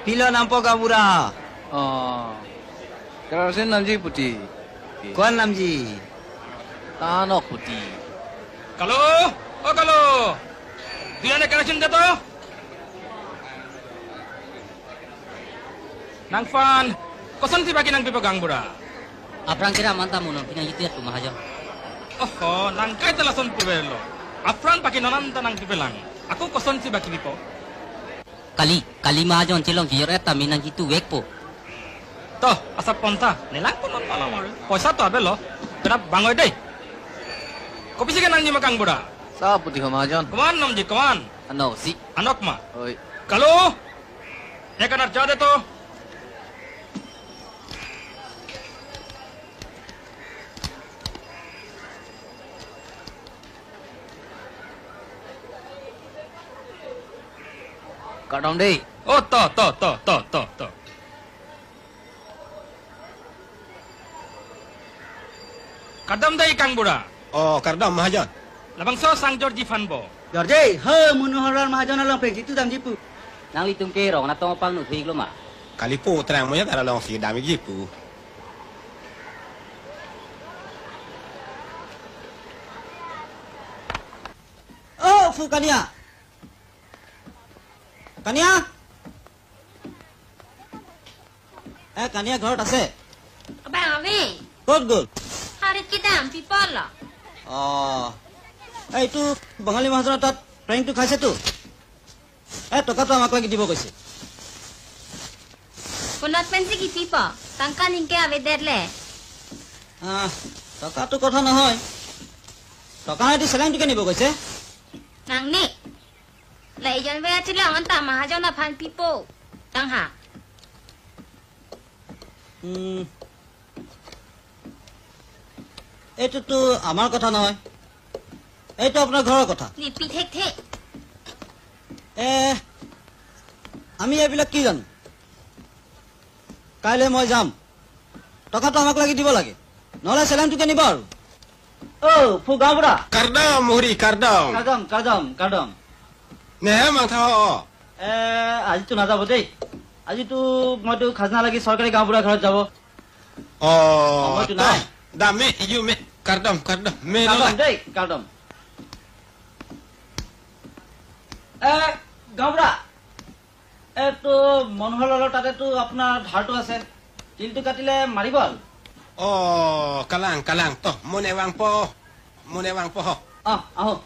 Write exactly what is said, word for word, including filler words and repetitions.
Pilo nampo gaonbura? Oh. Kerosene damji puti. Ko-an damji? Tanok puti. Kalo, o kalo. Duya ne kerosene de to. Nangphan kosonsi baki nangpipo gaonbura? Aphrang kira manta monon pinang itu ya tu mahajon. Oho, nang kaita lason puverlo. Aphrang baki non anta nangpipelang. Ako kosonsi baki pipo? Kali, kali mahajon chelong kijor eta mi nangkituvekpo. To, asap ponta, nelang pon non malam ari. Poisa to avelo. Kerap bang oi dei. Kopisi ke nangji ma gaonbura? Sa puti ho mahajon. Ko-an damji, ko-an? Anok si. Anok ma? Oi. Kalo, ek anar ja de to. Kardom dei. Oh, to, to, to, to, to, to. Kardom dei gaonbura. Oh, kardom mahajon. Labangso sang jorji aphan bo? Jorji, he, Monohor Lal mahajon along pen jitu damji pu. Nanglitum ke rong natong apang nu thuiklo ma? Kalipo, terang moya tara long si damji pu. Oh, Pu Kania. Kania? এ, কানিয়া ঘৰত আছে? Abang ave. ক'ত গ'ল? Hari kidam people lo. অ। এই, এইটো বঙালী মহাজনৰ তাত ট্ৰেইনটো খাইছেতো। এ, টকাটো আমাক লাগি দিব কৈছে। Konat pensi kipipo? Tangka ningke avedet le. আহ, টকাটো কথা নহয়। টকা নাইতো চেলেংটোকে নিব কৈছে। Nangne. La ejon ve achilong anta mahajon aphan pipo. Tangha. উম, এইটোতো আমাৰ কথা নহয়, এইটো আপোনাৰ ঘৰৰ কথা। Nipi thekthe. এ, আমি এইবিলাক কি জানো? কাইলৈ মই যাম, টকাটো আমাক লাগি দিব লাগে, নহ'লে চেলেংটোকে নিব আৰু। অ, ফু গাঁওবুঢ়া। Kardom, Muhri, kardom. Kardom, kardom, kardom. Nehe mangtha ho. এ, আজিতো নাযাব দেই। আজিতো মইতো খাজনা লাগি চৰকাৰী গাঁওবুঢ়া ঘৰত যাব। Oh, সময়টো to, নাই। Dam me, yu me, kardom, kardom. Me lo kardom la. Dei, kardom। এ, গাঁওবুঢ়া। এইটো মনোহৰলালৰ তাতেতো আপোনাৰ ধাৰটো আছে। তিলটো কাটিলে মাৰিব আৰু। Oh, kalang, kalang. To, mo ne vangpo. Mo ne vangpo ho. অ, আহক।